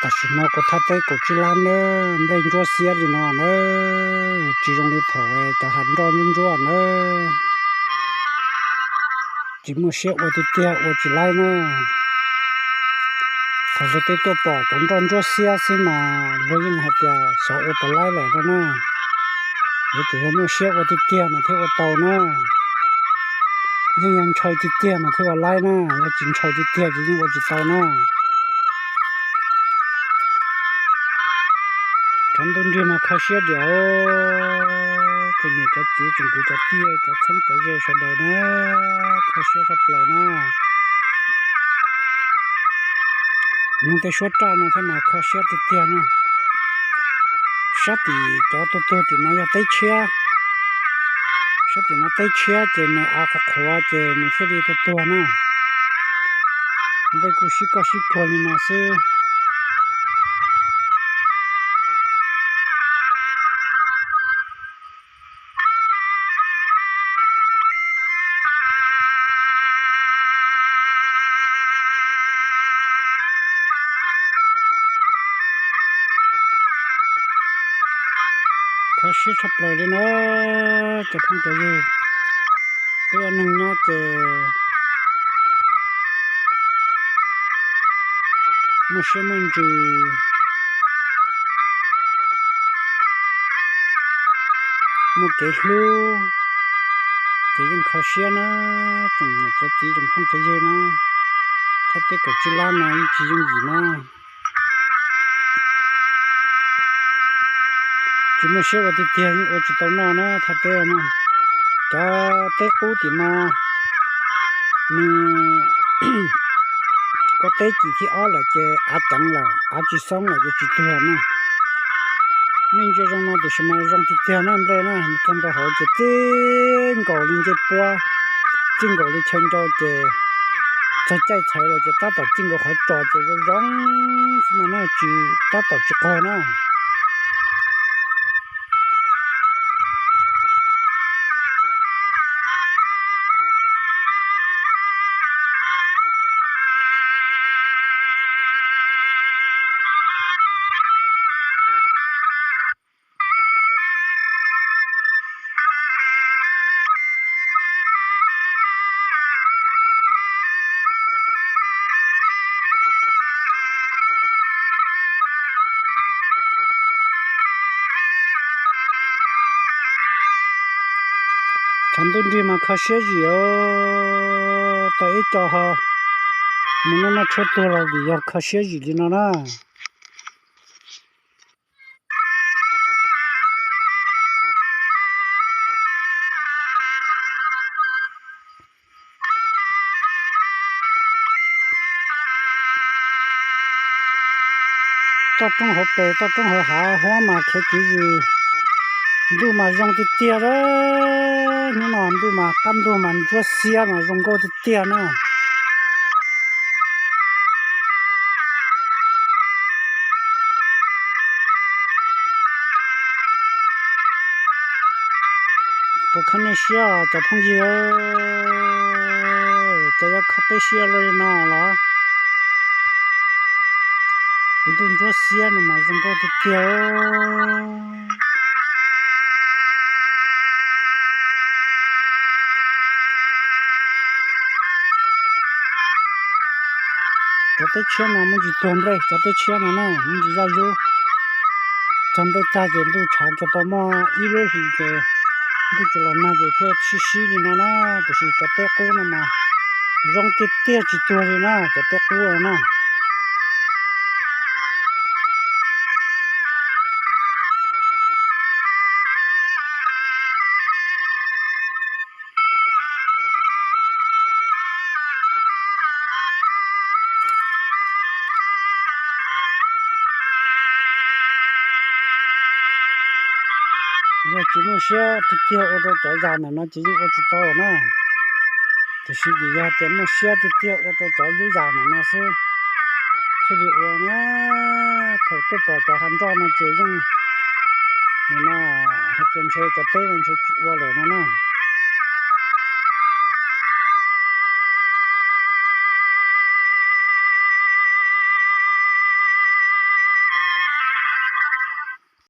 Tam sim no kuv thaj teb kaum tsib lab nawb, nplej ntsuab xiab li no nawb, tsis zoo li thaum cov hav nroj ntsuab ntsuab nawb. Tsis muaj siab ua tiag tiag ua tsis laib na. Thaum luag tej tuaj pom cov nroj ntsuab xiab xwb mas luag yeej hais tias xyov ua puas laib lawm no na. Yuav tsum yog muaj siab ua tiag tiag mas thiaj ua tau na. Yeej yog ntshaw tiag tiag mas thiaj ua laib na, yog tsis ntshaw tiag tiag ces yeej ua tsis tau na. Tshav ntuj nrig mas kho siab diam, tsoom niam cov txiv tsoom kwv cov tij cov txheeb cov ze sawv daws na, kho siab tshaj plaws na. Mloog tej suab raj no thiab mas kho siab tiag tiag na. Sab tim cov tuag tuag tim no yog teb tshiab. Sab tim no teb tshiab ces nws av qhuav qhuav ces nws thiaj li tuag tuag na. Nplej kuj sib koj sib kuag li no xwb. Kho siab tshaj plaws li na, cov phooj cov ywg. Peb ua neeg nyob ces muaj siab muaj ntsws, muaj kev hlub, ces yeej kho siab na. Tsoom niam cov txiv tsoom phooj cov ywg na, thaj teb kaum tsib lab no yeej tsis yooj yim na. Tsis muaj siab ua tiag tiag yeej ua tsis tau noj na thaj teb no. Cov teb qub tim no nws ua teb cim thib ob lawm ces av ceev lawm, av tsis xoob lawm ces tsis tuag na. Nej ntsia zoo no tiam sis mas zoo tiag tiag na nplej na, mus txog nta hauv ces txij nkaus li ncej puab, txij nkaus li chaw ncau ces txog caij txhawv lawm ces tab tom txij nkaus qhov tsos ces zoo zoo xwb no na, tsis tab tom tsis qaug na. Tshav ntuj nrig mas kho siab zim os, tau ib co ho mus noj noj tshuab tuag los vim yog kho siab zim li no na. Toj roob hauv pes toj roob hauv hav huab mas khiav kwv ywg, ntuj mas zoo tiag tiag a. Hnub no ntuj mas qab ntuj mas ntsuab xiab mas zoo nkauj tiag tiag na. Puas kho nej siab cov phooj ywg, ces yuav kho peb siab luaj li no los? Ntuj ntsuab xiab no mas zoo nkauj tiag tiag. Cov teb tshiab no muaj ntsis tuag nplej, cov teb tshiab no na muaj ntsis yaj yub. Txog nplej tag ces ntuj tshav kiag tau muaj ib lub hlis ces ntuj tsis los nag ces thiaj sib sib li no na. Tiam sis cov teb qub no mas zoo tiag tiag tsis tuag li na, cov teb qub no na. Yog tsis muaj siab tiag tiag ua rau cov zas ntawm no ces yeej ua tsis tau na. Tiam sis vim yog tias muaj siab tiag tiag ua rau cov lub zas ntawm no xwb thiaj li ua na. Thaum tuaj pom cov hav nroj no ces yeej, no, hais tias ntshe cov teb no ntshe tsis ua lawm no na.